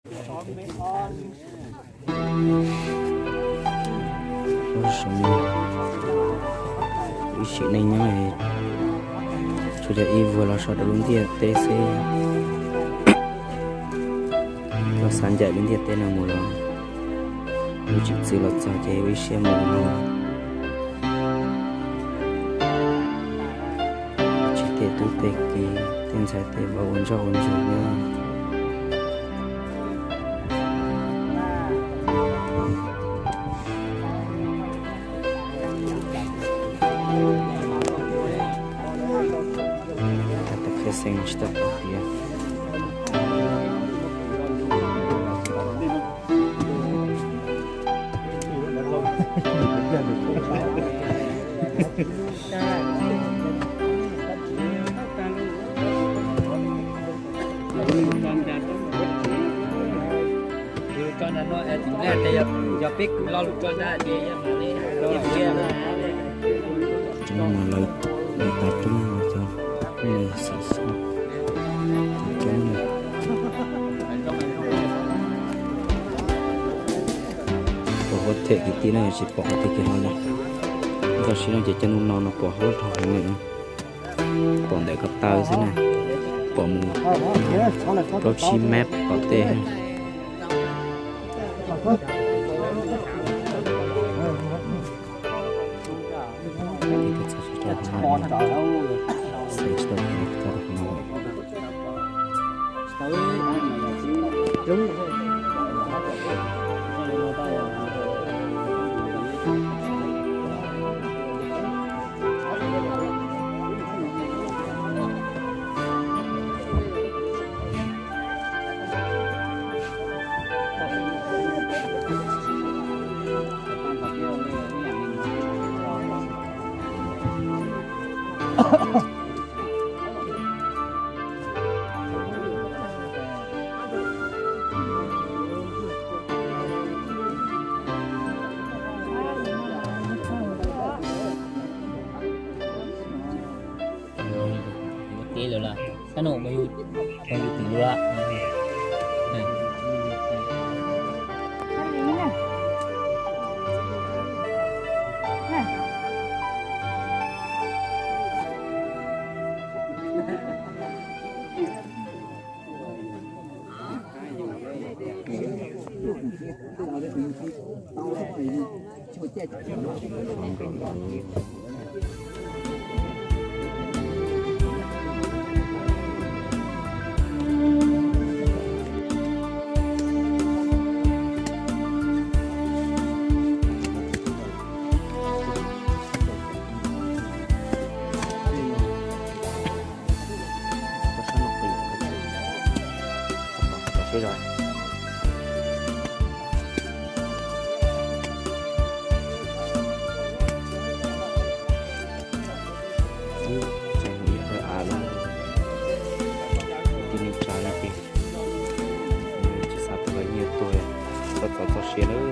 Ib sim neej nyob, tsuas yog ib vuag los so rau lub ntiaj teb xwb. Koj xav ncaim lub ntiaj teb no mus los, lub tsim txwv los txog ces ib siab mus no. Tsis tej tub tej ki, tej ntxhais tej vauv ua ntsoj ua ntsuag na. Tab tom qhia xeem tsis tau pom tias. Tseem mas lawv, lawv tas roob no cov phooj ywg xeem xwb, tas roob no. Pom huab them kwv tij na, tsis pom qhov twg kiag hlo li. Tam sim no ces cov ntoo no no pom huab dhau heev lawm. Pom ntawm ko taw xwb na, pom mus plaub tsib mev pom tej. Yuav teb lawm los, sab no mas yus, yus twm lawm. Ib qho av lawm, tib neeg tsav lawm ces tsis xav tuag los yeej tuag, txhob txov txoj sia lawm.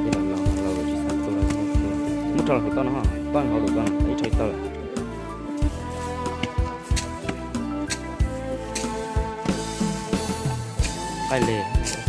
Tej los los los tsis xav tuag los yeej tuag. Muab rho los hauv toj no, toj hauv lwm toj no, ib rho ib toj lawm. Qaij les.